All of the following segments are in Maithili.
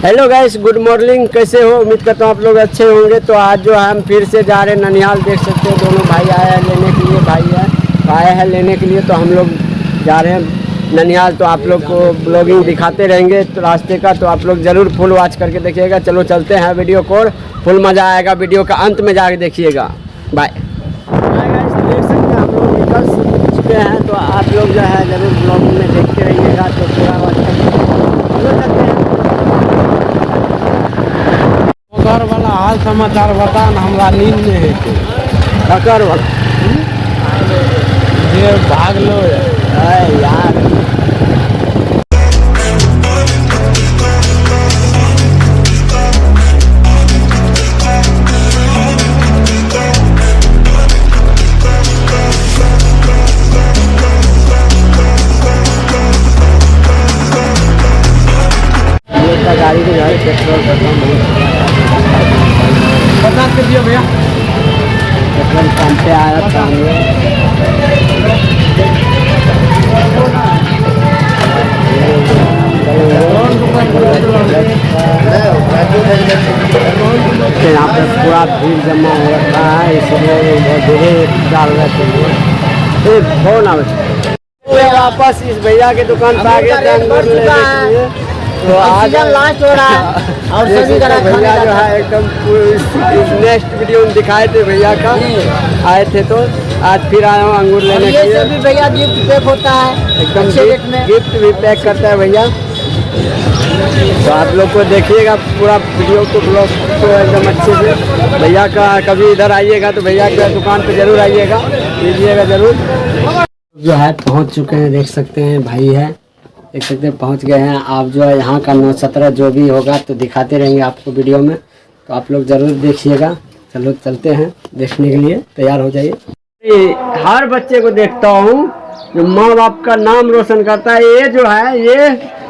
Hello guys, good morning. कैसे हो? उम्मीद करता हूँ आप लोग अच्छे होंगे। तो आज जो है हम फिर से जा रहे हैं ननिहाल। देख सकते हैं दोनों भाई आए हैं लेने के लिए, भाई है आए हैं लेने के लिए। तो हम लोग जा रहे हैं ननिहाल, तो आप लोग को ब्लॉगिंग दिखाते रहेंगे तो रास्ते का, तो आप लोग ज़रूर फुल वॉच करके देखिएगा। चलो चलते हैं वीडियो को, और फुल मज़ा आएगा। वीडियो का अंत में जाके देखिएगा। बाय। देख सकते हैं हम लोग निकल चुके हैं, तो आप लोग जो है ज़रूर ब्लॉगिंग में देखते रहिएगा। तो पूरा वॉच करके चलो चलते हैं। घर वाला हाल समाचार बता न, हमरा नींद नहीं हेतै। ककर वाला? जे भागलो ये। अरे यार, हम लोग का गाड़ी जो है पेट्रोल खत्म हो चुका है। 50 के दियो भैया। पेट्रोल पंप पे आया था हम लोग। के यहाँ पे पूरा भीड़ जमा हो रखा है, इसलिए बहुत धीरे डाल रहे थे। ए, फोन आवे छै। वापस इस भैया के दुकान पे आ गए थे अंगूर लेने के लिए। तो आज लास्ट हो रहा है और देख सभी सकते का हैं भैया जो है एकदम नेक्स्ट वीडियो में दिखाए थे भैया का, आए थे तो आज फिर आया हूँ अंगूर लेने ये के लिए। सभी भैया गिफ्ट पैक होता है एकदम अच्छे रेट में। गिफ्ट भी पैक करता है भैया। तो आप लोग को देखिएगा पूरा वीडियो को, ब्लॉग को एकदम अच्छे से। भैया का कभी इधर आइएगा तो भैया के दुकान पे जरूर आइएगा, लीजिएगा जरूर। जो है पहुंच चुके हैं, देख सकते हैं भाई है, देख सकते हैं पहुंच गए हैं। आप जो है यहाँ का 9-17 जो भी होगा तो दिखाते रहेंगे आपको वीडियो में, तो आप लोग ज़रूर देखिएगा। चलो चलते हैं देखने के लिए, तैयार हो जाइए। ये हर बच्चे को देखता हूँ जो माँ बाप का नाम रोशन करता है। ये जो है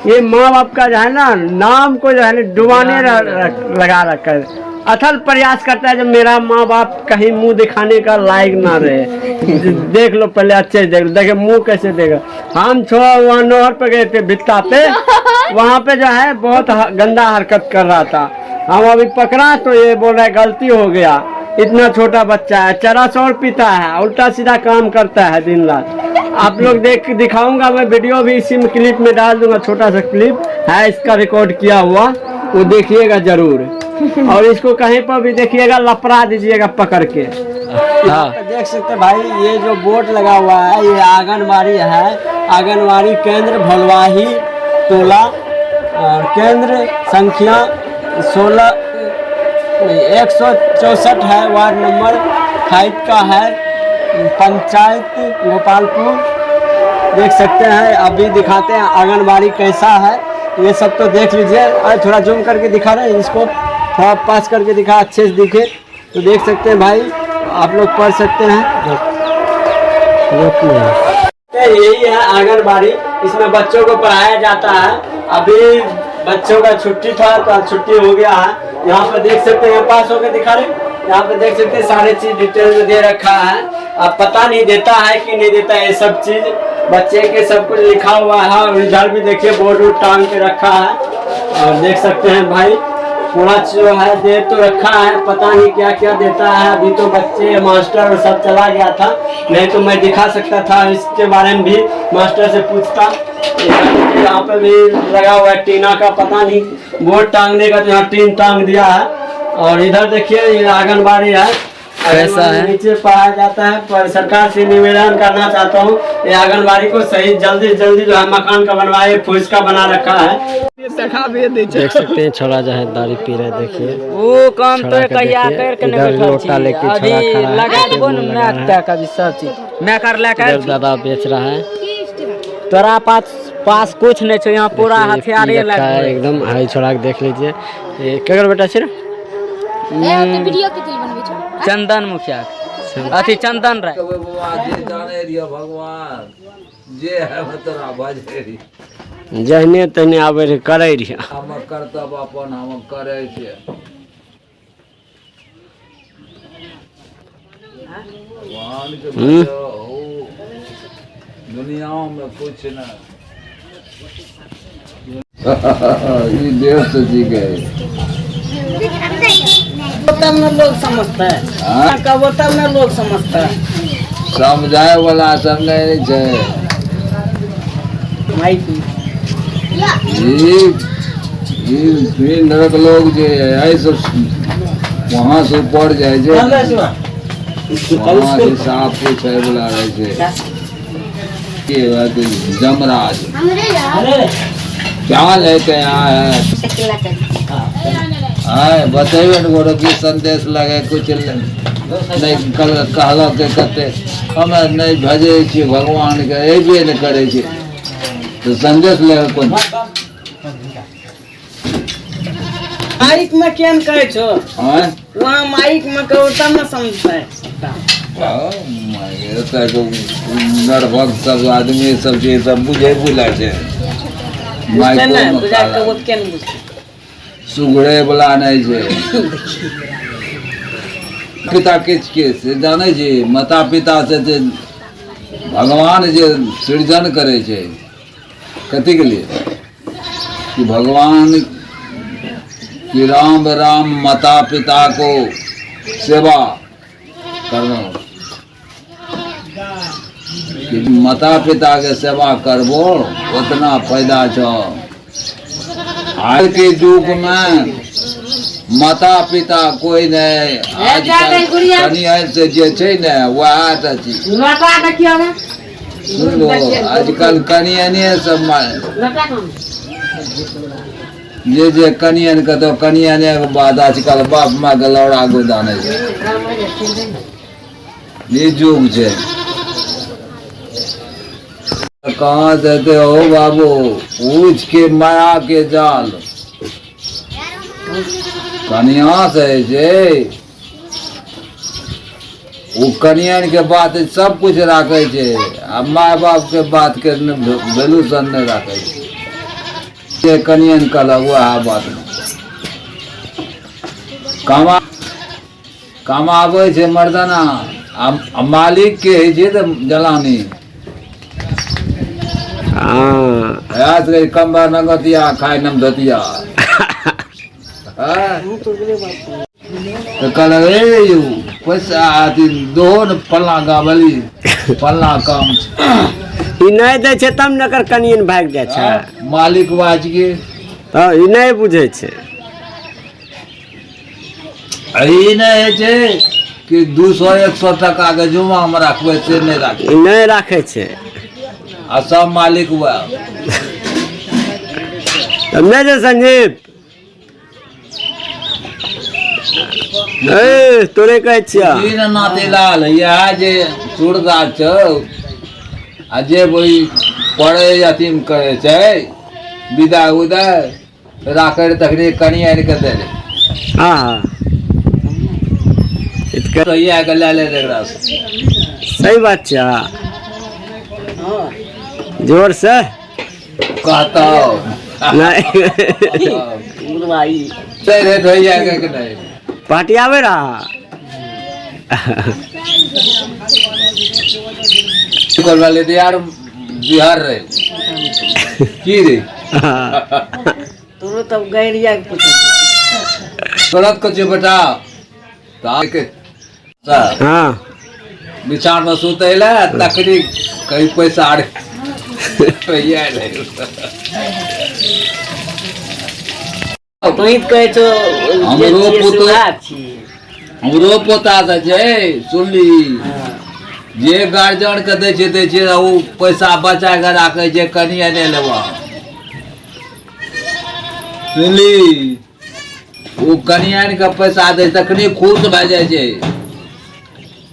ये माँ बाप का जो है ना नाम को जो है ना डुबाने लगा रखा है, अथल प्रयास करता है जब मेरा माँ बाप कहीं मुंह दिखाने का लायक ना रहे। देख लो पहले अच्छे से देख लो, देखे मुंह कैसे देगा। हम छोड़ा वहाँ नहर पे गए थे भित्ता पे, वहाँ पे जो है बहुत गंदा हरकत कर रहा था। हम अभी पकड़ा तो ये बोल रहा है गलती हो गया। इतना छोटा बच्चा है, चरस और पीता है, उल्टा सीधा काम करता है दिन रात। आप लोग देख दिखाऊंगा मैं वीडियो भी, इसी में क्लिप में डाल दूंगा, छोटा सा क्लिप है इसका रिकॉर्ड किया हुआ, वो देखिएगा जरूर। और इसको कहीं पर भी देखिएगा लपड़ा दीजिएगा पकड़ के। हाँ। देख सकते हैं भाई, ये जो बोर्ड लगा हुआ है ये आंगनबाड़ी है, आंगनबाड़ी केंद्र भलवाही टोला, और केंद्र संख्या 16 नहीं, 164 है, वार्ड नंबर 5 का है, पंचायत गोपालपुर। देख सकते हैं, अभी दिखाते हैं आंगनबाड़ी कैसा है, ये सब तो देख लीजिए। अरे थोड़ा जूम करके दिखा रहे हैं इसको, थोड़ा पास करके दिखा, अच्छे से दिखे। तो देख सकते हैं भाई, आप लोग पढ़ सकते हैं। यही है आंगनबाड़ी, इसमें बच्चों को पढ़ाया जाता है। अभी बच्चों का छुट्टी था तो अब छुट्टी हो गया है। यहाँ पर देख सकते हैं, पास होकर दिखा रहे, यहाँ पे देख सकते हैं सारे चीज डिटेल में दे रखा है। अब पता नहीं देता है कि नहीं देता है, ये सब चीज बच्चे के सब कुछ लिखा हुआ है। और इधर भी देखिए बोर्ड उर्ड टांग के रखा है, और देख सकते हैं भाई पूरा जो है दे तो रखा है, पता नहीं क्या क्या देता है। अभी तो बच्चे मास्टर और सब चला गया था, नहीं तो मैं दिखा सकता था इसके बारे में भी, मास्टर से पूछता। यहाँ पे भी लगा हुआ है टीना का, पता नहीं बोर्ड टांगने का, तो यहाँ टीन टांग दिया है। और इधर देखिए ये आंगनबाड़ी है, कैसा है? नीचे पढ़ाया जाता है। पर सरकार से निवेदन करना चाहता हूँ, ये आंगनबाड़ी को सही जल्दी से जल्दी जो है मकान का बनवाए, फूस का बना रखा है। देख सकते हैं छोड़ा जो है दारू पी रहे, देखिए वो काम छोड़ा तो के कहिया देखिए, कर के नहीं इधर बैठल लोटा छी। लेके छोड़ा अभी खड़ा है, लगा देखिए देबो न मुंह लगा मैक रहा है। तक अभी सब चीज मैं कर ले कर इधर दादा बेच रहा है। तोरा पास पास कुछ नहीं छौ, यहाँ पूरा देखिए, ये हथियारे पी रखा लग है एकदम। हाई छोड़ा के देख लीजिए। ये केकर बेटा छै रे? वीडियो के बनबै छौ? चंदन मुखिया अथी चंदन राय। कहबै बौआ जे जानै रहियै भगवान जे है तोरा बजै रहियै। जहने तहने आबै रहे करै रहियै। हमर कर्तव्य अपन हम करै छियै। भगवान के बजह हो दुनियामे कुछ नहि। ई देव से जी गए। तब न लोग समझता है। हाँ? कहबो तब न लोग समझता है। समझाए वाला सब नहीं छै। माइक ई ई नरक लोग जे है सब वहाँ से ऊपर जाइ छै, वहाँ से साफ पूछे वाला रहै छै। के बात जमराज क्या लेके आया है? आय बतेबे ने गोरो की संदेश लगे कुछ नहीं। कल कहलक के कते हमे नहि भजै छियै भगवानके, अयबे नहि करै छै तऽ संदेश लगे कोन? माइक में केन कहै छो? आँय? वहाँ माइक में कहो तब न समझता है। नरभक्त सब आदमी सब जे सब बुझे बुला छै। बुझते माइको ने मे बुझा काला। कहबो तऽ केन बुझते? सुगड़े वाला नहि छै। पिता किछु के से जानै छी, माता पिता से जे भगवान जे सृजन करै छै कथीके लिए? कि भगवान कि राम राम माता पिता को सेवा करना, कि माता पिता के सेवा करबो उतना फायदा छौ। आज के युग में माता पिता कोई नहीं। आजकल कनिया से जे छै ने वएह तऽ छी। सुनलो, आजकल कनियने सब जे जे कनियन कतौ कनियने के बाद आजकल बाप माय के लौड़ा गोदा नहि छै। ई युग छै। कहाँ से एते हो बाबू? पूछ के माया के जाल कनिया से होइ छै। ओ कनियन के बात सब कुछ राखै छै आ my बाप के बात के वैल्यू सन नहि राखै छै। जे कनियन कहलक वएह बात कमा कमाबै छै मर्दाना आ मालिक के होइ छै तऽ जलानी। हाँ। इएह कमबा नगतिया खाय नम धोतिया। हाँ? तऽ कहलक हे यौ पैसा अथी दहो ने, फल्लाँ गावली फल्लाँ काम छै। ई नहि दै छै तब ने एकर कनियन भागि जाइ छै। हाँ? मालिक बाज के तऽ ई नहि बुझै छै। आ ई नहि होइ छै कि 200 100 टका के जुमा मे राखबै, से नहि राखबै। ई नहि राखै छै। आ सब मालिक वएह। तब नहि छै संजीव, ए तोरे कहै छियह। ई ने नातीलाल, इएह जे सूरदास छौ आ जे ओहि पढ़ै अथीमे करै छै विदा उदा राखै रहे तखने कनि आनि कऽ दै रहै। हाँ हाँ, तो इएह के लए ले एकरा से। सही बात छै। हाँ, जोर से कहतौ नहीं। सही रेट होइ जाएगा कि नहीं? पार्टी आवे रहा। करवा लेते यार बिहार रे की रे। हाँ। तोरो तब गैरिया के पूछल। गलत कह बेटा तऽ हाँ। बिछान में सुतै लए तकनी कहीं पैसा आर रहे। तोही तऽ कहै छौ जे हमरो छियै से पुतोह- उएह छियै। हमरो पोता तऽ छै, सुनली, जे गार्जियन के दै छै दै छै, ओ पैसा बचा कऽ राखै छै, कनिए नहि लेबऽ। सुनली, ओ कनियान के पैसा दै छै तखनी खुश भए जाइ छै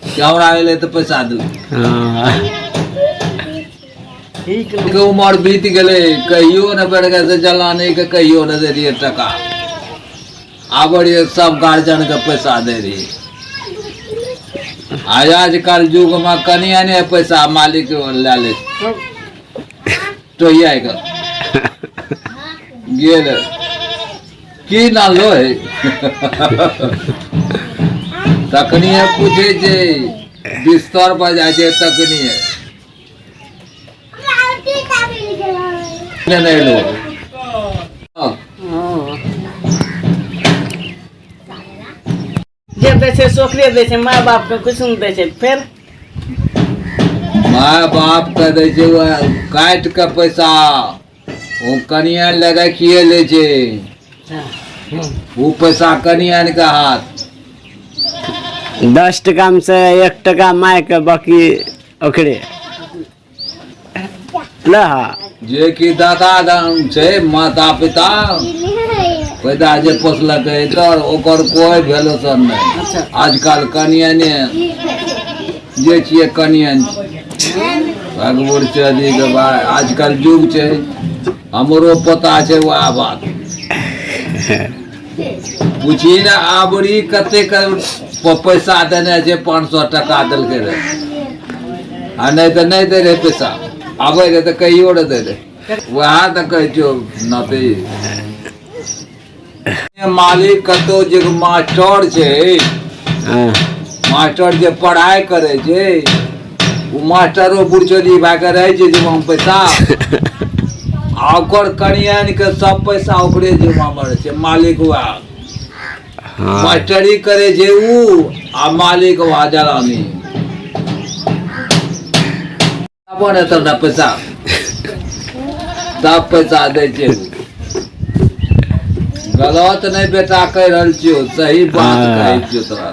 कि हमरा एलै तऽ पैसा दू। हाँ। ठीक। के उमर बीत गेलै, कहियो ने बैठ के जलाने के कहियो ने दे रहियै टका। आब रहियै सब गार्जियन के पैसा दे रहियै। आज आजकल युग में कनिया ने पैसा मालिक लए लै टोहिया के गेल की ना लो है। तखनिए पूछै छै, बिस्तर पर जाइ छै तखनिए नहि नहि लो। जे दै छै से ओकरे दै छै, माय बापके किछु नहि दै छै। फेर माय बापके दै छै, वएह काटि कऽ पैसा ओ कनिया लए राखिए लै छै। ओ पैसा कनियान के हाथ। 10 टका में से 1 टका माय के, बाकी ओकरे ले। हा। जे कि दाता दान छै, माता पिता पैदा जे पोसलकै तऽ ओकर कोइ वैल्यूशन नहि। आजकल कनियाने जे छियै, कनियान भगबुर चली के भाई, आजकल युग छै। हमरो पता छै वएह बात। पूछी ने आबरी कतेक पैसा देने छै। 500 टका देलकै रहे आ नहि तऽ नहि दै रहै पैसा। आबै रहै तऽ कहियो नहि दै रहै। वएह तऽ कहै छियौ नाती, मालिक कतौ जे मास्टर छै, मास्टर जे पढ़ाइ करै छै, ओ मास्टरो बुढ़चोरी भए कऽ रहै छै जिम्मामे पैसा, आ ओकर कनियान के सब पैसा ओकरे जिम्मामे रहै छै। मालिक वएह मास्टरी करै छै ऊ आ मालिक वएह जलानी अपन एतऽ पैसा, सब पैसा दै छै ऊ। गलत नहि बेटा कहि रहल छियौ, सही बात कहै छियौ तोरा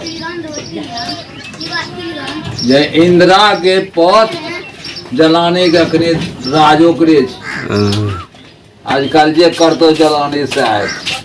जे इंदिरा के पथ जलानी के अखनी राज ओकरे छै। आजकल जे करतौ जलानी से आयत।